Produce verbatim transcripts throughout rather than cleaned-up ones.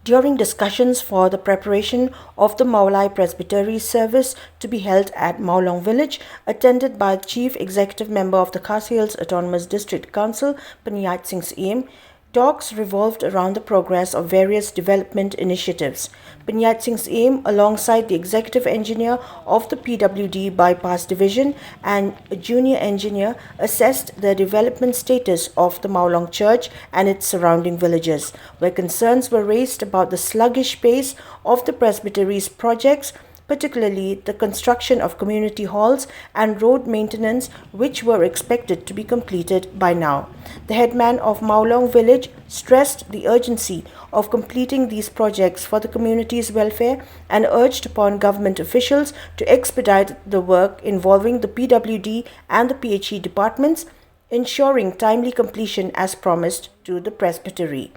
During discussions for the preparation of the Mawlai Presbytery service to be held at Mawlong village, attended by Chief Executive Member of the Khasi Hills Autonomous District Council, Panchayat Singh Syiem, talks revolved around the progress of various development initiatives. Panchayat Singh Syiem, alongside the executive engineer of the P W D Bypass Division and a junior engineer, assessed the development status of the Mawlong Church and its surrounding villages, where concerns were raised about the sluggish pace of the Presbytery's projects, particularly the construction of community halls and road maintenance, which were expected to be completed by now. The headman of Mawlong village stressed the urgency of completing these projects for the community's welfare and urged upon government officials to expedite the work involving the P W D and the P H E departments, ensuring timely completion as promised to the Presbytery.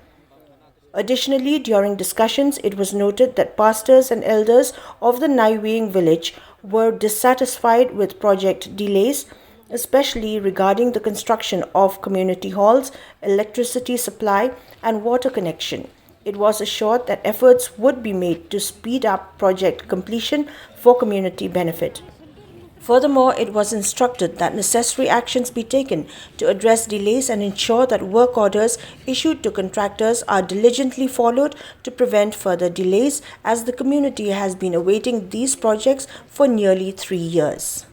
Additionally, during discussions, it was noted that pastors and elders of the Naiwieng village were dissatisfied with project delays, especially regarding the construction of community halls, electricity supply, and water connection. It was assured that efforts would be made to speed up project completion for community benefit. Furthermore, it was instructed that necessary actions be taken to address delays and ensure that work orders issued to contractors are diligently followed to prevent further delays, as the community has been awaiting these projects for nearly three years.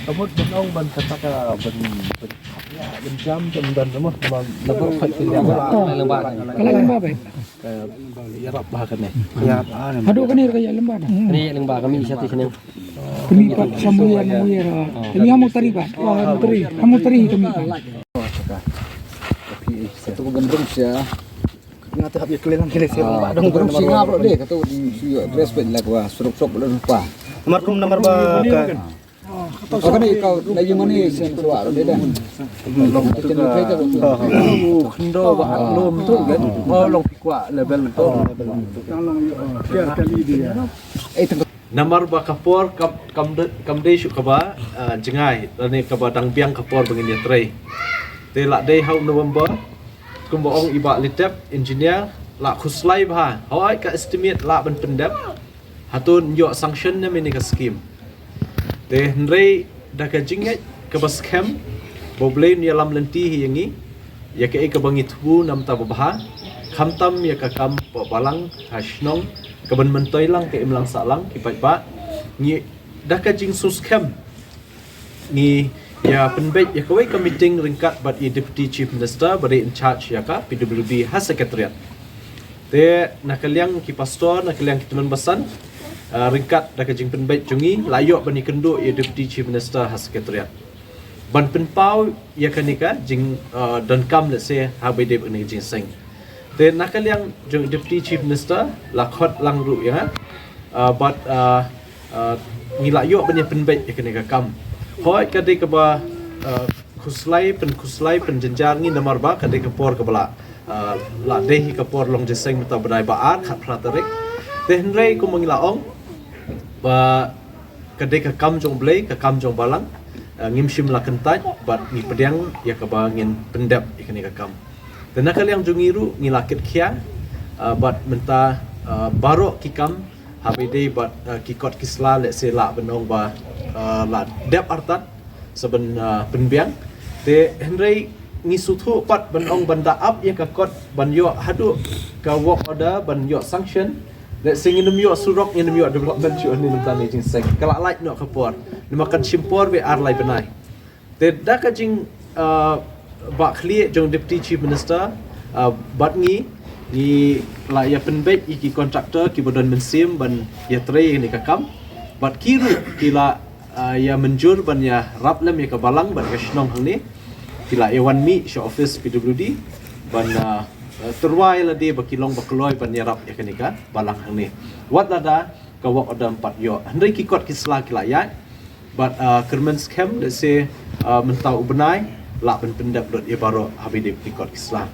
Amut ban ong ban kata ka ban ban ya ban jam ban ban nama ban nama fight ban ya. Ka la lamba ba. Ka ya rap ba kane. Ya. Hadu kane ka ya lamba na. Kane ya lamba kami isa ti sini. Kami pat samuya na muya. Kami hamu tari ba. Hamu tari. Hamu tari kami. Satu ko ban terus ya. Nga te hap ïa kylliang kylliang sha ba dong. Dong sing ngap deh kata di shu ïa dress pet lah kwa surok sok lah lupa. Namar kum namar ba ka. Kau kena kau lagi mana sen suara deh dah. Long tu kena. Khendo ba long tu kan. Oh long pikwa level tu. Long ïa kali dia. Eh tengok. Namar ba ka por kam kam de kam dei shu kaba ah, jngai lane kaba dang biang ka por ba ngin ïatrei. Te la dei ha u November kumba ong i Bah Litep engineer la khuslai bha hawai ka estimate la ban pyndep. Hato ïoh sanction ne mini ka scheme. Te hynrei da ka jingngeit kaba skhem ba U Blei un ïalam lynti hi ïa ngi ïa kaei kaba ngi thmu namta ba bha khamtam ïa ka kam ba balang ha shnong kaban myntoi lang ka imlang sahlang ki paidbah ngi da ka jingsuskhem ngi ïa pynbeit ïa kawei ka meeting ryngkat bad i Deputy Chief Minister ba dei in charge ïa ka P W D ha Secretariat. Te na ka liang ki pastor na ka liang ki tymmen basan ah, ryngkat da ka jingpynbeit jong ngi la ïoh ban ïakynduh ïa Deputy Chief Minister ha Secretariat. Ban pynpaw ïa kane ka jing ah, donkam lehse ha ba dei ba kane ka jingseng. Te na ka liang jong Deputy Chief Minister la khot lang ruh ïa nga ah, bad ah, ah, ngi la ïoh ban ïa pynbeit ïa kane ka kam. Hoi ka dei kaba ah, khuslai pynkhuslai pynjynjar ngi namar ba ka dei ka por kaba la ah, la dei hi ka por long jingïaseng mynta ba dei ba ar khatphra tarik. Te hynrei kumba ngi la ong ba ka dei ka kam jong U Blei ka kam jong balang ah, ngim shym la kyntait bad ngi pdiang ïa kaba ngin pyndep ïa kane ka kam. Te na ka liang jong ngi ruh ngi la kit khia ah, bad mynta ah, baroh ki kam ha ba dei bad ah, ki kot ki sla lehse lah ban ong ba ah, la dep artat sa ban ah, pynbiang. Te hynrei ngi sngewthuh pat ban ong ban da ap ïa ka kot ban ïoh haduh ka work order ban ïoh sanction. Lehse ngin ym ïoh surok ngin ym ïoh development shuh hangne mynta ne jingseng ka la lait noh ka por. Namar kan shim por ba ar lai bnai. Te da ka jing ah, ba khlieh jong Deputy Chief Minister ah, bad ngi ngi la ïa pynbeit ïa ki contractor ki ba don mynsiem ban ïa trei ïa kane ka kam. Bad ki ruh ki la ah, ïa mynjur ban ïa rap lem ïa ka balang bad ka shnong hangne. Ki la ïa wan mih sha office P W D ban ah, tyrwa ïa lade ba ki long ba kloi ban ïa rap ïa kane ka balang hangne. Wat lada ka work order ym pat ïoh hynrei ki kot ki sla ki la ïaid. Bad ah, kyrmen skhem lehse ah, mynta u bnai lah ban pyndep lut ïa baroh ha ba dei ki kot ki sla.